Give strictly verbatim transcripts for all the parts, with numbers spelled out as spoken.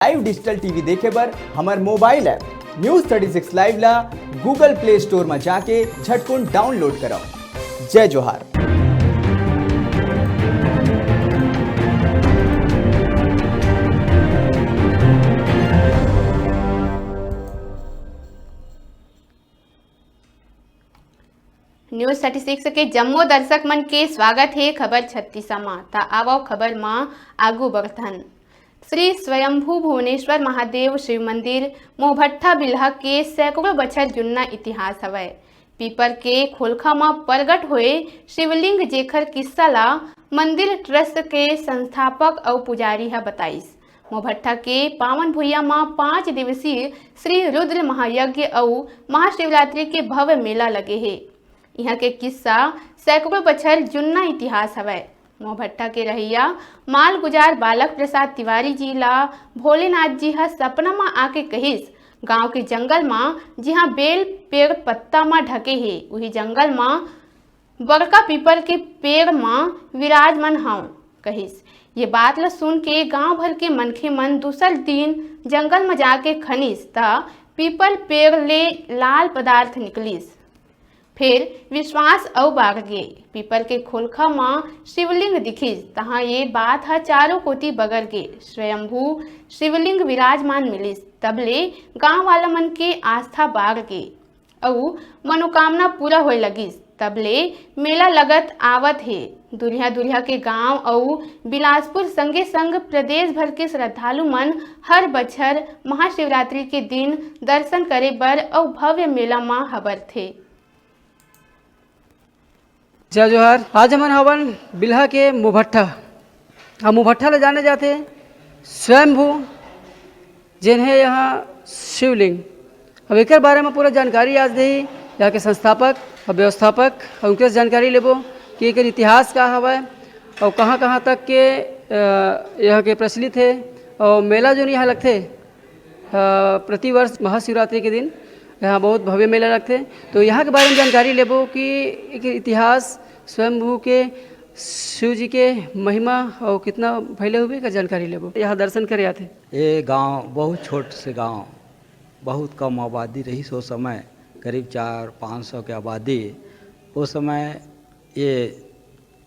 Live digital T V देखे बर हमर mobile app News thirty six Live ला Google Play Store म जाके झटकुन download करव। जय जोहार। News thirty six के जम्मो दर्शक मन के स्वागत हे खबर छत्तीसा म। त आवव खबर म आगू बढ़थन। श्री स्वयंभू भुवनेश्वर महादेव शिव मंदिर मोहभट्ठा बिल्हा के सैकड़ों बछर जुन्ना इतिहास हवय। पीपर के खोलखा म प्रगट होए शिवलिंग, जेखर किस्सा ला मंदिर ट्रस्ट के संस्थापक अउ पुजारी ह बताइस। मोहभट्ठा के पावन भुइया म पाँच दिवसीय श्री रुद्र महायज्ञ अउ महाशिवरात्रि के भव्य मेला लगे हे। इहाँ के किस्सा सैकड़ों बछर जुन्ना इतिहास हवय। मोहभट्ठा के रहइया मालगुजार बालक प्रसाद तिवारी जी ला भोलेनाथ जी ह सपना म आके कहिस, गांव के जंगल म जिहाँ बेल पेड़ पत्ता म ढके हे, उही जंगल म बड़का पीपर के पेड़ म विराजमान हंव, कहिस। ये बात ल सुन के गांव भर के मनखे मन दूसर दिन जंगल म जाके खनिस, त पीपर पेड़ ले लाल पदार्थ निकलिस। फेर विश्वास अउ बाढ़ गे। पीपर के खोलखा म शिवलिंग दिखिस, तहां ये बात ह चारों कोति बगर गे। स्वयंभू शिवलिंग विराजमान मिलिस, तब ले गांव वाला मन के आस्था बाढ़ गे अउ मनोकामना पूरा होए लगिस। तब ले मेला लगत आवत हे। दुरिहा दुरिहा के गांव अउ बिलासपुर संगे संग प्रदेश भर के श्रद्धालु मन हर बछर महाशिवरात्रि के दिन दर्शन करे बर अउ भव्य मेला म हबरथे। जय जोहार। आज हमन हवन बिल्हा के मुभट्ठा। अब मुभट्ठा ले जाने जाथे स्वयंभू, जेन हे यहाँ शिवलिंग। अब एकर बारे में पूरा जानकारी आज देही यहाँ के संस्थापक और व्यवस्थापक, और उनके से जानकारी लेबो कि एकर इतिहास का हवय और कहाँ-कहाँ तक के, अ, यहाँ के प्रचलित हे और मेला जोन यहाँ लगथे, अ, प्रतिवर्ष महाशिवरात्रि के दिन यहाँ बहुत भव्य मेला लगथे। तो यहाँ के बारे में जानकारी लेबो कि एकर इतिहास, स्वयंभू के शिव जी के महिमा और कितना फैले हुए का जानकारी लेबो। यहाँ दर्शन करे आथे। ये गांव बहुत छोट से गांव, बहुत कम आबादी रहिस ओ समय, करीब चार पाँच सौ के आबादी। ओ समय ये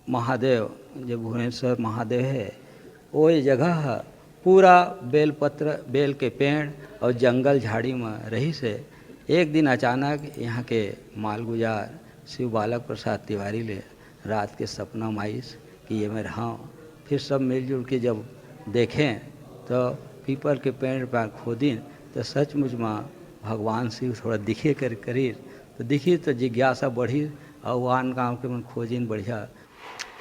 महादेव, जो भुवनेश्वर महादेव हे, ओ ये जगह ह पूरा बेलपत्र, बेल के पेड़ और जंगल झाड़ी म रहिस हे। एक दिन अचानक यहाँ के मालगुजार शिव बालक प्रसाद तिवारी ले रात के सपना म आइस कि ये मेर हंव। फिर सब मिलजुल के जब देखें, तो पीपल के पेड़ पर खोदिन, तो सचमुच म भगवान शिव थोड़ा दिखे कर करीर। तो दिखिस तो जिज्ञासा बढ़िस, अउ आन गांव के मन खोजिन बढ़िया।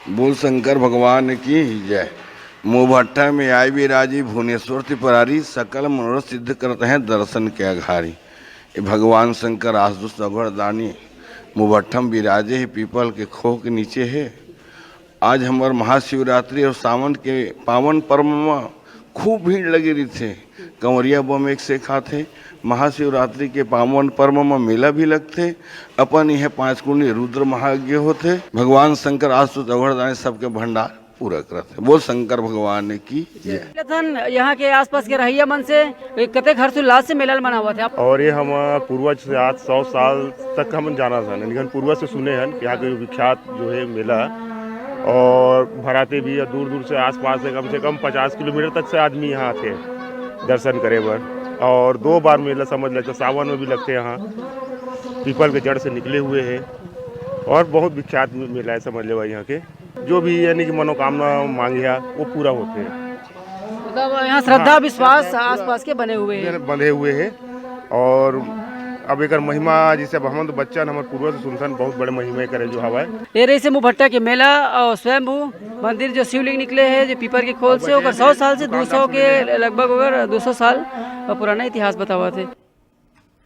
बोल शंकर भगवान की जय। मुभट्ठा में आए विराजी, भुवनेश्वर त्रिपुरारी, सकल मनोरथ सिद्ध करत हैं दर्शन के आघारी। ये भगवान शंकर आशुतोष अघड़ दानी मुभट्ठा में विराजे हे, पीपल के खोह के नीचे हे। आज हमर महाशिवरात्रि और सावन के पावन पर्व म खूब भीड़ लगे रहिथे। कंवरिया बम एक से एक आथे। महाशिवरात्रि के पावन पर्व म मेला भी लगथे। अपन इहे पांच कुंडी रुद्र महायज्ञ होथे। भगवान शंकर आशुतोष अघड़ दानी सबके भंडार पूरा करत हे। बोल शंकर भगवान की जय। मिलत हन यहाँ के आसपास के रहइया मन से, कतेक हर्षोल्लास से मेला ल मनावत हे आप? और ये हम पूर्वज से आज सौ साल तक हम जानत हन, लेकिन पूर्वज से सुने हन कि यहाँ के विख्यात जो है मेला, और भराते भी दूर दूर से, आसपास से कम से कम पचास किलोमीटर तक से आदमी यहाँ आथे दर्शन करे बर। और दो बार मेला समझ लेते, सावन में भी लगते हैं यहाँ, पीपल के जड़ से निकले हुए हैं, और बहुत विख्यात मेला है समझ लेवा यहाँ के। जो भी यानी कि मनोकामना मांगिया वो पूरा होते हैं। मतलब यहाँ श्रद्धा हाँ, विश्वास श्रद्धा आसपास के बने हुए हैं। बंधे हुए हैं। और अब एकर महिमा, जैसे अब हमन तो बच्चा न, हमर पूर्वज से सुनथन, बहुत बड़े महिमा करे जो हवय। ये रहिसे मुभट्टा के मेला और स्वयंभू मंदिर जो शिवलिंग निकले हे जो पीपर के खोल से, ओकर सौ साल से, दो सौ के लगभग, ओकर दो सौ साल पुराना इतिहास बतावत हे।